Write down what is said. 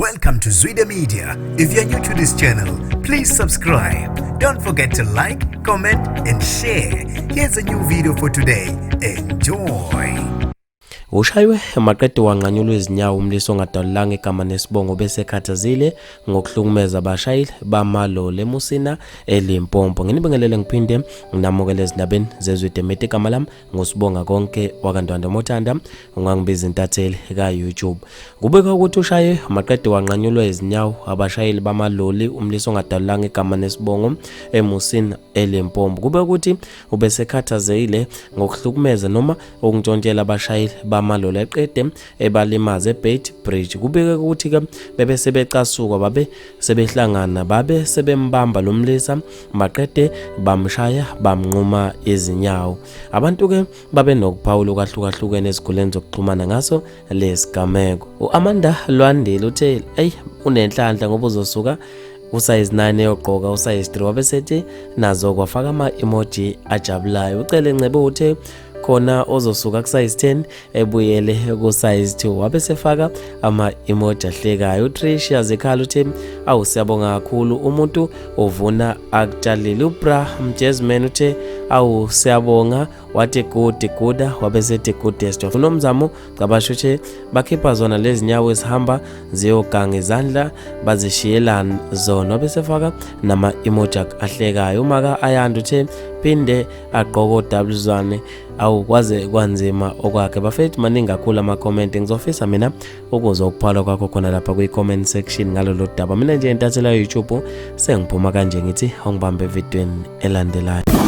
Welcome to Zwida Media. If you're new to this channel, please subscribe. Don't forget to like, comment, and share. Here's a new video for today. Enjoy. Ushaywe maqede wanqanyulwa izinyawo umlisa ongadalulanga igama nesibongo bese ekhathazile ngokuhlukumeza abashayeli bamaloli eMusina eLimpopo. Nginibingelele ngiphinde nginamukele ezindabeni zeZwide Media. Igama lami nguSibonga konke wakaNdwandwe Mothanda, ungangibiza intatheli ka-YouTube. Kubikwa ukuthi ushaye maqede wanqanyulwa izinyawo abashayeli bamaloli umlisa ongadalulanga igama nesibongo eMusina eLimpopo. Kube ukuthi ubesekhathazekile ngokuhlukumeza noma ukuntshontshela abashayeli bamaloli eqede ebalimaze eBeit Bridge. Kubike ukuthi-ke bebe sebecasuka babe sebehlangana babe sebembamba lo mlisa maqede bamshaya bamnquma izinyawo. Abantu-ke babe nokuphawula okwahlukahlukene ezikhuleni zokuxhumana ngaso lesigameko. U-Amanda Lwandile uthe eyi unenhlanhla ngoba uzosuka usize 9 eyogqoka usize 3, wabe sethi nazo kwafaka ama-emoji ajabulayo. Ucele Ncebe uthe khona ozosuka kusize 10 ebuyele kusize 2, wabe sefaka ama-emoji ahlekayo. UTricia Zikhala uthe awu siyabonga kakhulu, umuntu uvuna akutshalile. UBra Mjezman uthe awu siyabonga, wathi good guda, wabe sethi goodest. UNomzamo Cabasho uthe bakhipha zona lezi nyawo ezihamba ziyoganga izandla bazishiyelana zona, wabe sefaka nama-emoji ahlekayo. Umaka Ayanda uthe phinde agqoke odabuzwane, awu kwaze kwanzima okwakhe. Bafethu, maningi kakhulu ama-comment, ngizofisa mina ukuzwa ukuphawula kwakho khona lapha kwi-comment section ngalolu daba. Mina nje intatheli ya-YouTube sengiphuma kanje, ngithi ongibambe evidweni elandelayo.